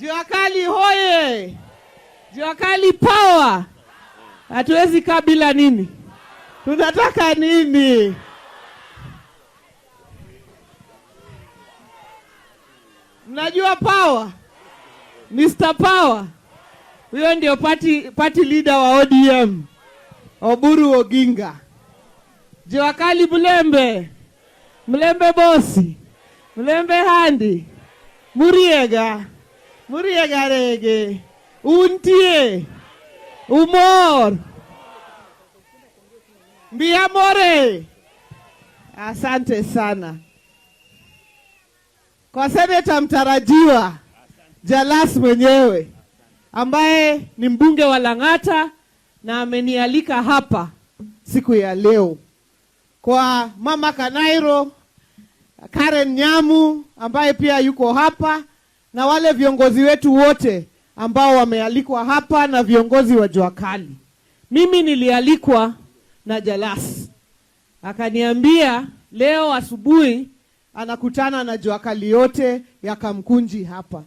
Jua kali hoye! Jua kali power! Hatuwezi kaa bila nini? Tunataka nini? Mnajua power? Mr. Power. Huyo ndio party leader wa ODM. Oburu Oginga. Jua kali Mlembe. Mlembe bosi. Mlembe handi. Muriega. Muriega rege. Untie. Umor. Mbiamore. Asante sana. Kwa seneta mtarajiwa Jalas mwenyewe ambaye ni mbunge wa Lang'ata na amenialika hapa siku ya leo. Kwa Mama Kanairo, Karen Nyamu ambaye pia yuko hapa na wale viongozi wetu wote ambao wamealikwa hapa na viongozi wa Jua Kali. Mimi nilialikwa na Jalas. Akaniambia leo asubuhi anakutana na Jua Kali yote ya Kamkunji hapa.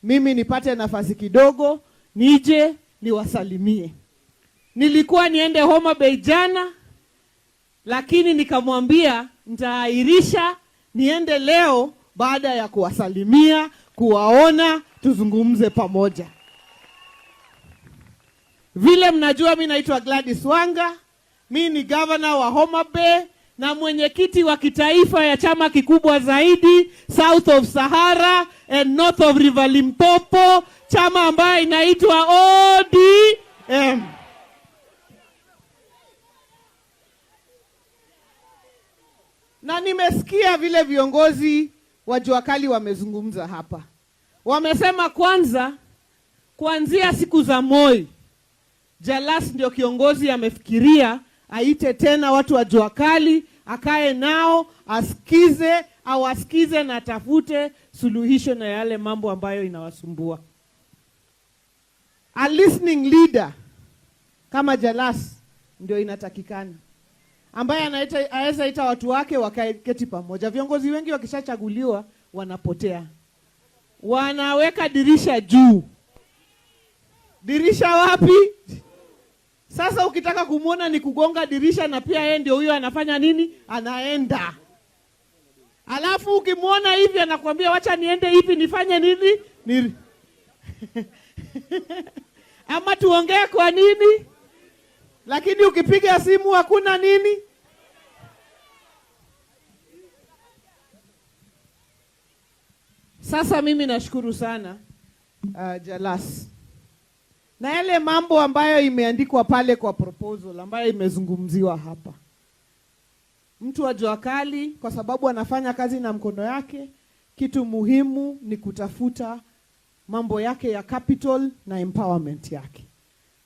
Mimi nipate nafasi kidogo nije niwasalimie. Nilikuwa niende Homa Bay jana, lakini nikamwambia nitaahirisha niende leo baada ya kuwasalimia, kuwaona, tuzungumze pamoja. Vile mnajua mimi naitwa Gladys Wanga, mimi ni governor wa Homa Bay na mwenyekiti wa kitaifa ya chama kikubwa zaidi South of Sahara and North of River Limpopo, chama ambayo inaitwa ODM. Na nimesikia vile viongozi wa Jua Kali wamezungumza hapa. Wamesema kwanza, kuanzia siku za Moi, Jalas ndio kiongozi amefikiria aite tena watu wa Jua Kali, akae nao, asikize, awasikize na atafute suluhisho na yale mambo ambayo inawasumbua. A listening leader kama Jalas ndio inatakikana, ambaye anaweza ita watu wake wakae keti pamoja. Viongozi wengi wakishachaguliwa wanapotea. Wanaweka dirisha juu. Dirisha wapi? Sasa ukitaka kumuona ni kugonga dirisha, na pia yeye ndio huyo anafanya nini? Anaenda. Alafu ukimuona hivi anakuambia wacha niende hivi nifanye nini? Ama tuongee kwa nini? Lakini ukipiga simu hakuna nini? Sasa mimi nashukuru sana Jalas. Na yale mambo ambayo imeandikwa pale kwa proposal ambayo imezungumziwa hapa. Mtu wa Jua Kali kwa sababu anafanya kazi na mkono yake, kitu muhimu ni kutafuta mambo yake ya capital na empowerment yake.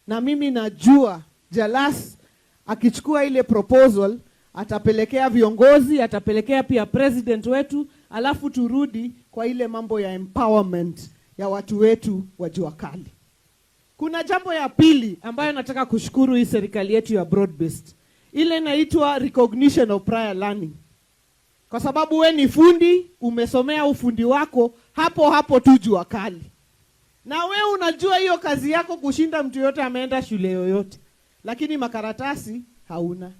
Na mimi najua Jalas akichukua ile proposal atapelekea viongozi, atapelekea pia president wetu, alafu turudi kwa ile mambo ya empowerment ya watu wetu wa Jua Kali. Kuna jambo ya pili ambayo nataka kushukuru hii serikali yetu ya broad based. Ile inaitwa recognition of prior learning. Kwa sababu we ni fundi, umesomea ufundi wako hapo hapo tu Jua Kali. Na we unajua hiyo kazi yako kushinda mtu yote ameenda shule yoyote. Lakini makaratasi hauna.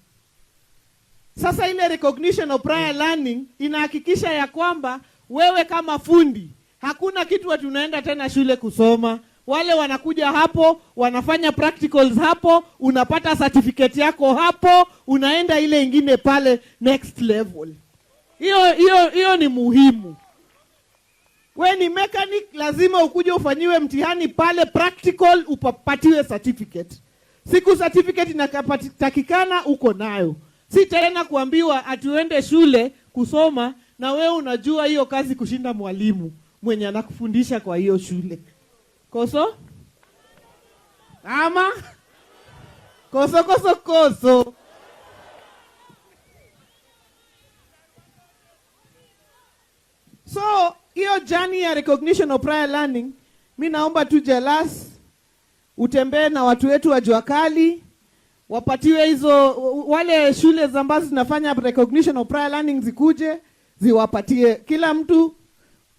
Sasa ile recognition of prior learning inahakikisha ya kwamba wewe kama fundi hakuna kitu ati unaenda tena shule kusoma. Wale wanakuja hapo, wanafanya practicals hapo, unapata certificate yako hapo, unaenda ile ingine pale next level. Hiyo ni muhimu. We ni mechanic, lazima ukuje ufanyiwe mtihani pale practical, upatiwe certificate. Siku certificate inatakikana uko nayo. Si tena kuambiwa ati uende shule kusoma na wewe unajua hiyo kazi kushinda mwalimu mwenye anakufundisha kwa hiyo shule. Koso? Ama? Koso, koso, koso. So, hiyo journey ya recognition of prior learning, mi naomba tu Jalas utembee na watu wetu wa Jua Kali, wapatiwe hizo, wale shule ambazo zinafanya recognition of prior learning zikuje, ziwapatie kila mtu.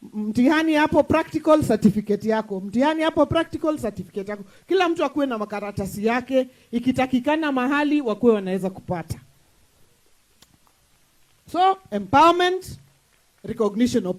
Mtihani hapo practical, certificate yako. Mtihani hapo practical, certificate yako. Kila mtu akuwe na makaratasi yake, ikitakikana mahali wakuwe wanaweza kupata. So empowerment, recognition of